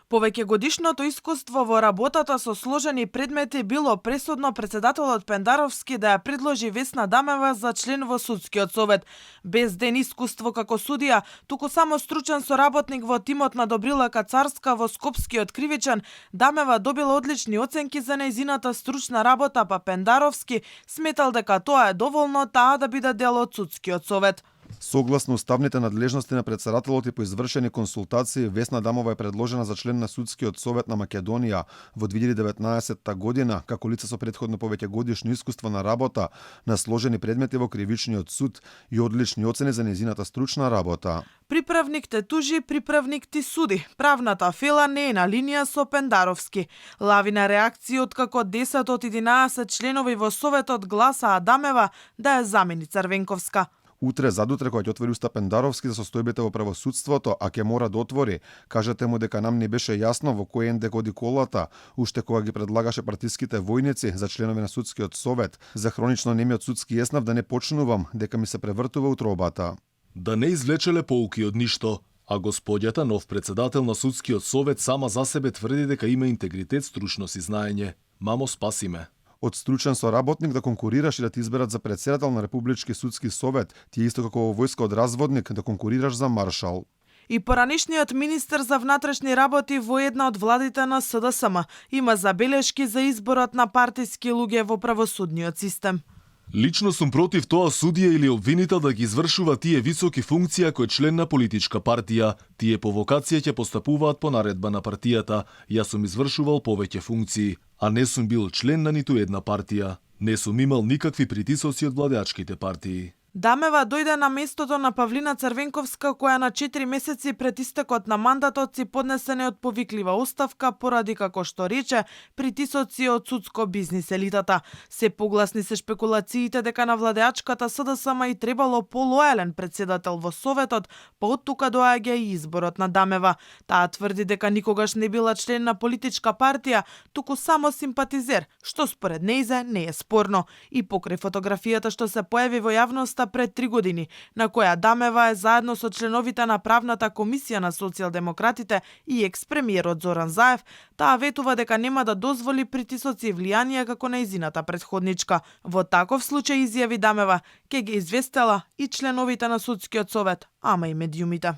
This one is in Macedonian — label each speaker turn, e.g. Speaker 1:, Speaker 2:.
Speaker 1: Повеќегодишното искуство во работата со сложени предмети било пресудно председателот Пендаровски да ја предложи Весна Дамева за член во судскиот совет. Без ден искуство како судија, туку само стручен соработник во тимот на Добрила Кацарска во Скопскиот кривичен, Дамева добила одлични оценки за нејзината стручна работа, па Пендаровски сметал дека тоа е доволно таа да биде дел од судскиот совет.
Speaker 2: Согласно уставните надлежности на председателот и по извршени консултации, Весна Дамова е предложена за член на Судскиот совет на Македонија во 2019 година, како лице со претходно повеќегодишно искуство на работа на сложени предмети во кривичниот суд и одлични оцени за нејзината стручна работа.
Speaker 1: Приправник те тужи, приправник ти суди. Правната фела не е на линија со Пендаровски. Лавина реакции откако 10 од 11 членови во советот гласаа Дамева да ја замени Црвенковска.
Speaker 2: Утре задутре кога ќе отвори уста Пендаровски за состојбите во правосудството, а ќе мора да отвори, кажете му дека нам не беше јасно во кој ендек оди колата, уште кога ги предлагаше партиските војници за членови на судскиот совет, за хронично немиот судски еснав да не почнувам, дека ми се превртува утробата.
Speaker 3: Да не извлечеле поуки од ништо, а господјата нов председател на судскиот совет сама за себе тврди дека има интегритет, стручност и знаење. Мамо, спаси ме.
Speaker 2: Од стручен соработник да конкурираш и да ти изберат за председател на Републички судски совет, ти е исто како во војска од разводник да конкурираш за маршал.
Speaker 1: И поранишниот министер за внатрешни работи во една од владите на СДСМ има забелешки за изборот на партиски луѓе во правосудниот систем.
Speaker 3: Лично сум против тоа судија или обвинител да ги извршува тие високи функции кој член на политичка партија. Тие по вокација ќе постапуваат по наредба на партијата. Јас сум извршувал повеќе функции, а не сум бил член на ниту една партија. Не сум имал никакви притисоци од владеачките партии.
Speaker 1: Дамева дојде на местото на Павлина Црвенковска, која на 4 месеци пред истекот на мандатот си поднесе неотповиклива оставка поради, како што рече, притисоци од судско бизнис елитата. Се погласни се шпекулациите дека на владеачката СДСМ и требало полоелен председател во советот, па од тука доаѓа и изборот на Дамева. Таа тврди дека никогаш не била член на политичка партија, туку само симпатизер, што според нејзе не е спорно. И покрај фотографијата што се појави во јавноста пред 3 години, на која Дамева е заедно со членовите на правната комисија на социјалдемократите и екс-премиерот Зоран Заев, таа ветува дека нема да дозволи притисоци и влијанија како нејзината претходничка. Во таков случај, изјави Дамева, ќе ги известела и членовите на судскиот совет, ама и медиумите.